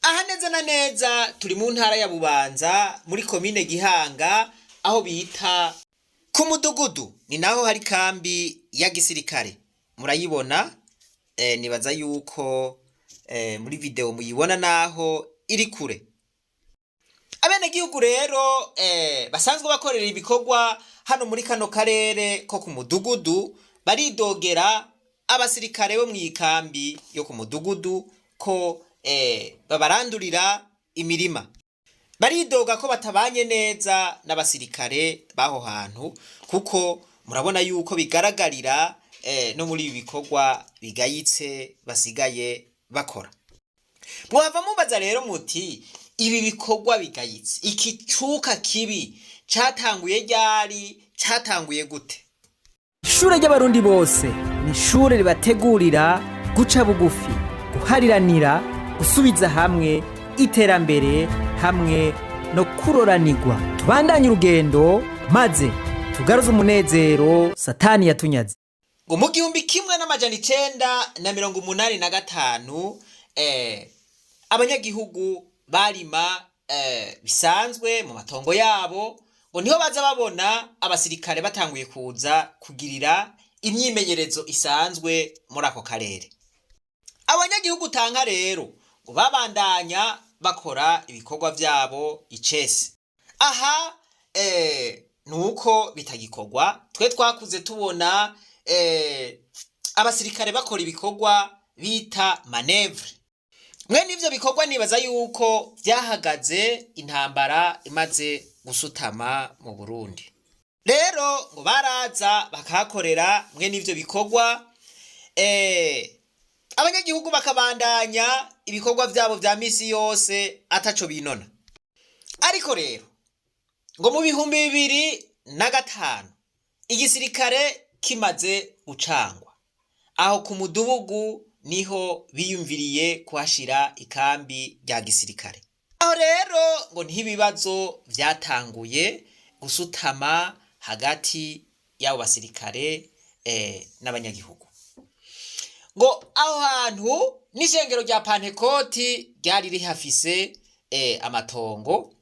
Aha neza na neza turi mu ntara ya Bubanza, muri komine Gihanga, aho bita ku Mudugudu. Ni naho hari kambi ya gisirikare, murayibona. Nibaza yuko muri video muyibona naho iri kure. Abenegihugu rero basanzwe bakorera ibikorwa hano muri kano karere ko ku Mudugudu baridogera abasirikare bo mw'ikambi yo ku Mudugudu ko babarandurira imirima. Baridoga ko batabanye neza n'abasirikare b'aho hantu, kuko murabona yuko bigaragarira no muri ibi bikorwa bigayitse basigaye bakora. Mwava mubaza rero muti: "Ibi bikorwa bigayitse, iki cuka kibi catanguye ryari? Catanguye gute?" Ishure ry'Abarundi bose ni ishure ribategurira guca bugufi, guhariranira, gusubiza hamwe, iterambere hamwe no kuroranirwa. Tubandanye urugendo maze tugaruze umunezero Satani yatunyaze. Ngo mu 1985 abanyagihugu barima bisanzwe mu matongo yabo, ngo niho baza babona abasirikare batanguye kuza kugirira imyimenyerezo isanzwe muri ako karere. Abanyagihugu tanka rero ngo babandanya bakora ibikorwa vyabo icese. Aha nuko bitagikorwa. Twe twakuze tubona abasirikare bakora ibikorwa bita manœuvre. Mwe n'ivyo bikorwa nibaza yuko vyahagaze intambara imaze gusutama mu Burundi. Rero ngo baraza bakahakorera mwe n'ivyo bikorwa, abanyagihugu bakabandanya ibikorwa vyabo vya misi yose ataco binona. Ariko rero ngo mu 2005, igisirikare kimaze gucangwa aho ku Mudugudu, niho biyumviriye kuhashira ikambi rya gisirikare. Aho rero ngo niho ibibazo vyatanguye gusutama hagati y'abo basirikare n'abanyagihugu. Ngo aho hantu n'ishengero rya Pantekoti ryari rihafise amatongo,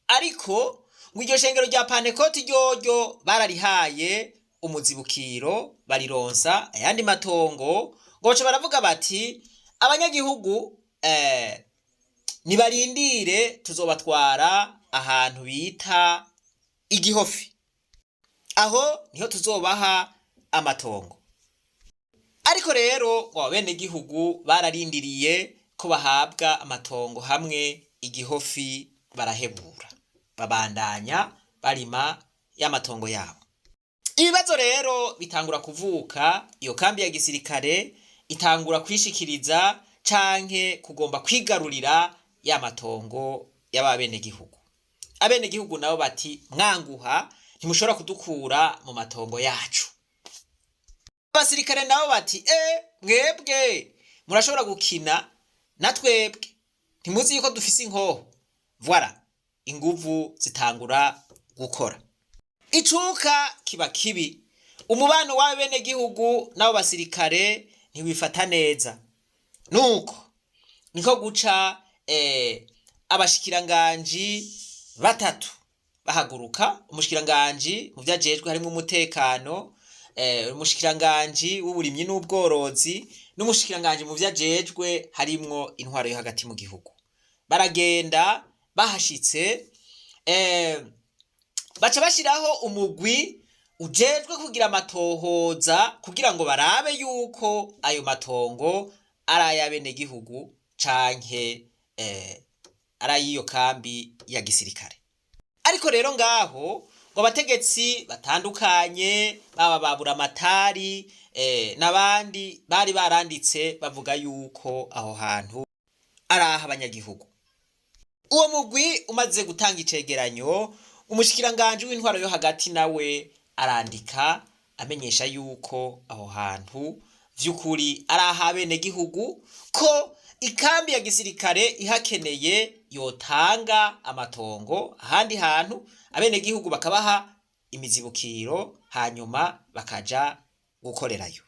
ariko ngo iryo shengero rya Pantekoti ryoryo bararihaye umuzibukiro, barironsa ayandi matongo. Ngo baca baravuga bati: "Abanyagihugu nibarindire, tuzobatwara ahantu bita Igihofi, aho niho tuzobaha amatongo." Ariko rero ngo abenegihugu bararindiriye ko bahabwa amatongo hamwe Igihofi, barahebura, babandanya barima y'amatongo yabo. Ibibazo rero bitangura kuvuka. Iyo kambi ya gisirikare itangura kwishikiriza canke kugomba kwigarurira ya matongo y'ababenegihugu. Abenegihugu nabo bati: "Mwanguha, ntimushobora kudukura mu matongo yacu." Abasirikare nabo bati: "E, mwebwe murashobora gukina na twebwe? Ntimuzi yuko dufise inkoho?" Voilà, inguvu zitangura gukora, icuka kiba kibi. Umubano w'abenegihugu n'abo basirikare ntiwifata neza. Nuko niko guca abashikiranganji batatu bahaguruka: umushikiranganji mu vyajejwe harimwo umutekano, umushikiranganji w'uburimyi n'ubworozi, n'umushikiranganji mu vyajejwe harimwo intwaro yo hagati mu gihugu. Baragenda, bahashitse baca bashiraho umugwi ujejwe kugira amatohoza kugira ngo barabe yuko ayo matongo ari ay'abenegihugu canke ari ay'iyo kambi ya gisirikare. Ariko rero ngaho ngo abategetsi batandukanye, baba ba buramatari n'abandi, bari baranditse bavuga yuko aho hantu ari ah'abanyagihugu. Uwo mugwi umaze gutanga icegeranyo, umushikiranganji w'intwaro yo hagati nawe arandika amenyesha yuko aho hantu vy'ukuri ari ah'abenegihugu, ko ikambi ya gisirikare ihakeneye yotanga amatongo ahandi hantu, abenegihugu bakabaha imizibukiro, hanyuma bakaja gukorerayo.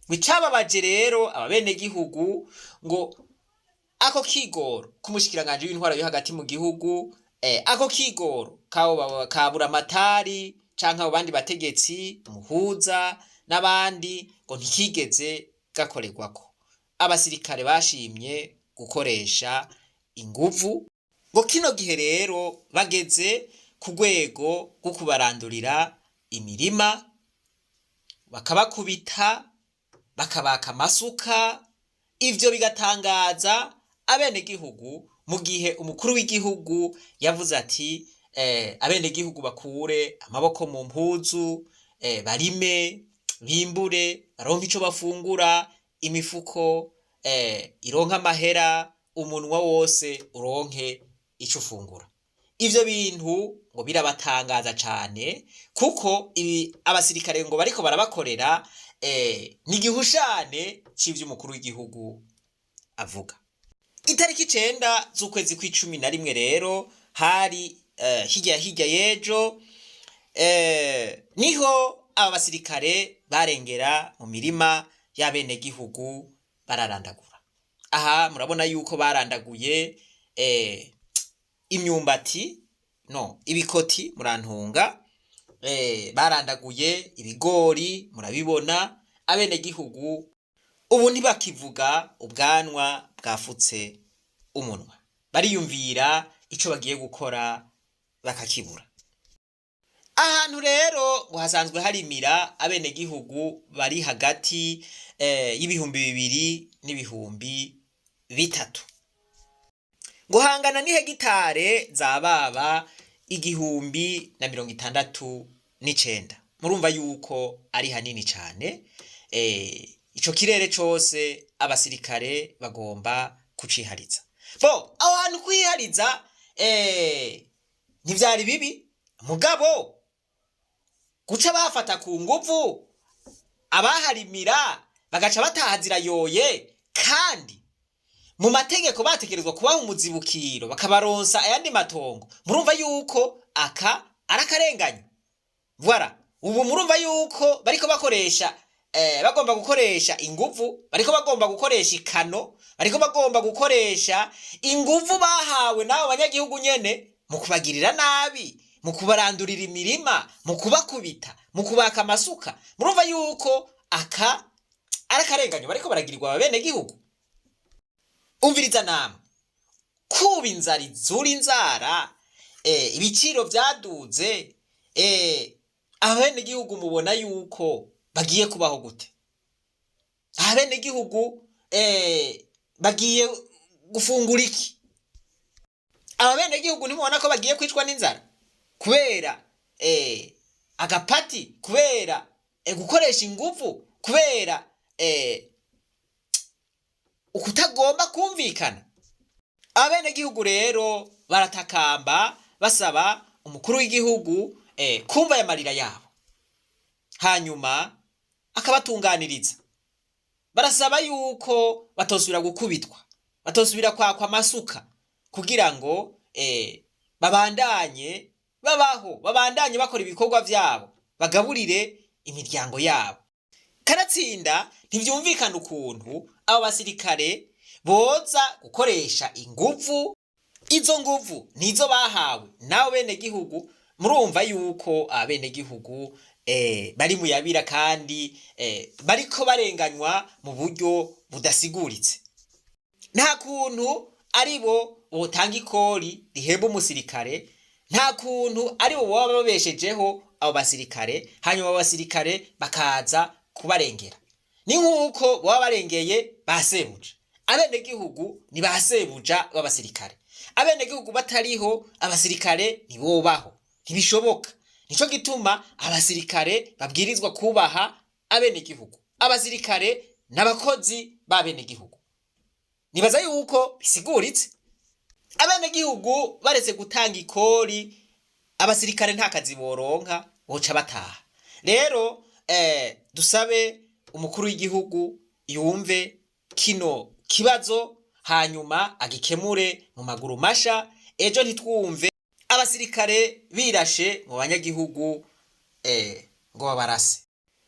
Icababaje rero ababenegihugu, ngo Ako kigoro k'umushikiranganji w'intwaro yo hagati mu gihugu, ako kigoro kabo kaburamatari canke abo bandi bategetsi, umuhuza n'abandi, ngo ntikigeze gakorerwako. Abasirikare bashimye gukoresha inguvu. Ngo kino gihe rero bageze ku rwego rwo kubarandurira imirima, bakabakubita, bakabaka amasuka. Ivyo bigatangaza abenegihugu mu gihe umukuru w'igihugu yavuze ati abenegihugu bakure amaboko mu mpuzu, barime, bimbure, baronke ico bafungura, imifuko ironke amahera, umunwa wose uronke ico ufungura. Ivyo bintu ngo birabatangaza cane, kuko ibi abasirikare ngo bariko barabakorera ni igihushane c'ivyo umukuru w'igihugu avuga. Itariki 9 z'ukwezi kw'11 rero, hari hirya hirya y'ejo, niho aba basirikare barengera mu mirima y'abenegihugu bararandagura. Aha murabona yuko barandaguye imyumbati, no ibikoti, murantunga, barandaguye ibigori, murabibona. Abenegihugu ubu ntibakivuga, ubwanwa bwafutse umunwa, bariyumvira ico bagiye gukora bakakibura. Ahantu rero ngo hasanzwe harimira abenegihugu bari hagati y'2000 n'3000, ngo hangana n'ihegitare zababa 1069. Murumva yuko ari hanini cane. Ico kirere cose abasirikare bagomba kucihariza. Bo aho hantu kwihariza ntivyari bibi, mugabo guca bafata ku nguvu abaharimira bagaca bataha zirayoye, kandi mu mategeko bategerezwa kubaha umuzibukiro, bakabaronsa ayandi matongo. Murumva yuko aka ari akarenganyo. Voilà, ubu murumva yuko bariko bakoresha bagomba gukoresha inguvu, bariko bagomba gukoresha ikano, bariko bagomba gukoresha inguvu bahawe n'abo banyagihugu nyene mu kubagirira nabi, mu kubarandurira imirima, mu kubakubita, mu kubaka amasuka. Murumva yuko aka ari akarenganyo bariko baragirirwa abenegihugu. Umviriza namwe, kuba inzara izura inzara, ibiciro vyaduze, abenegihugu mubona yuko bagiye kubaho gute? Abenegihugu bagiye gufungura iki? Abenegihugu ntimubona ko bagiye kwicwa n'inzara kubera agapati, kubera gukoresha inguvu, kubera ukutagomba kumvikana? Abenegihugu rero baratakamba basaba umukuru w'igihugu kumva aya marira yabo, hanyuma akabatunganiriza. Barasaba yuko batosubira gukubitwa, batosubira kwakwa amasuka, kugira ngo babandanye babaho, babandanye bakora ibikorwa vyabo, bagaburire imiryango yabo. Kanatsinda ntivyumvikana ukuntu abo basirikare boza gukoresha inguvu. Izo nguvu nizo bahawe n'abo benegihugu. Murumva yuko abenegihugu bari muyabira kandi bariko barenganywa mu buryo budasiguritse. Nta kuntu ari bo botanga ikori rihemba umusirikare, nta kuntu ari bo baba babeshejeho abo basirikare, hanyuma abo basirikare bakaza kubarengera. Ni nk'uko baba barengeye ba sebuja. Abenegihugu ni ba sebuja b'abasirikare. Abenegihugu batariho, abasirikare ntibobaho, ntibishoboka. Nico gituma abasirikare babwirizwa kubaha abenegihugu. Abasirikare n'abakozi b'abenegihugu. Nibaza yuko bisiguritse. Abenegihugu baretse gutanga ikori, abasirikare nta kazi boronka, boca bataha. Rero dusabe umukuru w'igihugu yumve kino kibazo, hanyuma agikemure mu maguru masha. Ejo ntitwumve abasirikare birashe mu banyagihugu ngo babarase.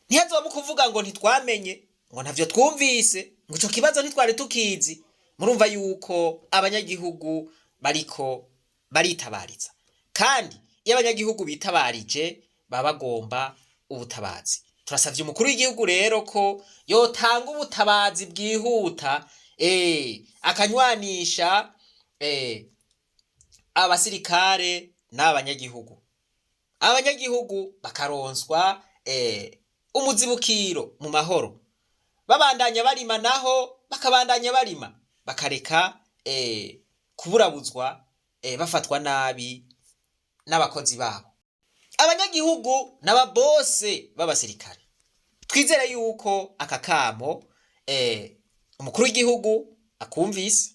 Ntihazoba ukuvuga ngo ntitwamenye, ngo ntavyo twumvise, ngo ico kibazo ntitwari tukizi. Murumva yuko abanyagihugu bariko baritabariza, kandi iyo abanyagihugu bitabarije baba bagomba ubutabazi. Turasavye umukuru w'igihugu rero ko yotanga ubutabazi bwihuta, akanywanisha abasirikare n'abanyagihugu, abanyagihugu bakaronswa umuzibukiro mu mahoro, babandanya barima, naho bakabandanya barima, bakareka kuburabuzwa, bafatwa nabi n'abakozi babo. Abanyagihugu n'ababose b'abasirikare. Twizere yuko aka kamo umukuru w'igihugu akumvise.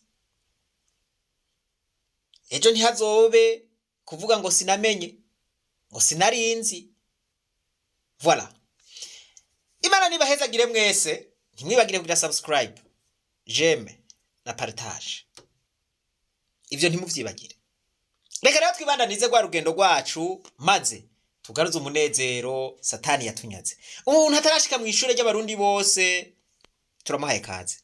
Ejo ntihazobe kuvuga ngo sinamenye, ngo sinarinzi. Voilà, Imana nibahezagire mwese. Ntimwibagire kugira subscribe, j'aime na partage, ivyo ntimuvyibagire. Reka rero twibandanize rwa rugendo rwacu, maze tugaruze umunezero Satani yatunyaze. Umuntu atarashika mu ishure ry'Abarundi bose, turamuhaye kaze.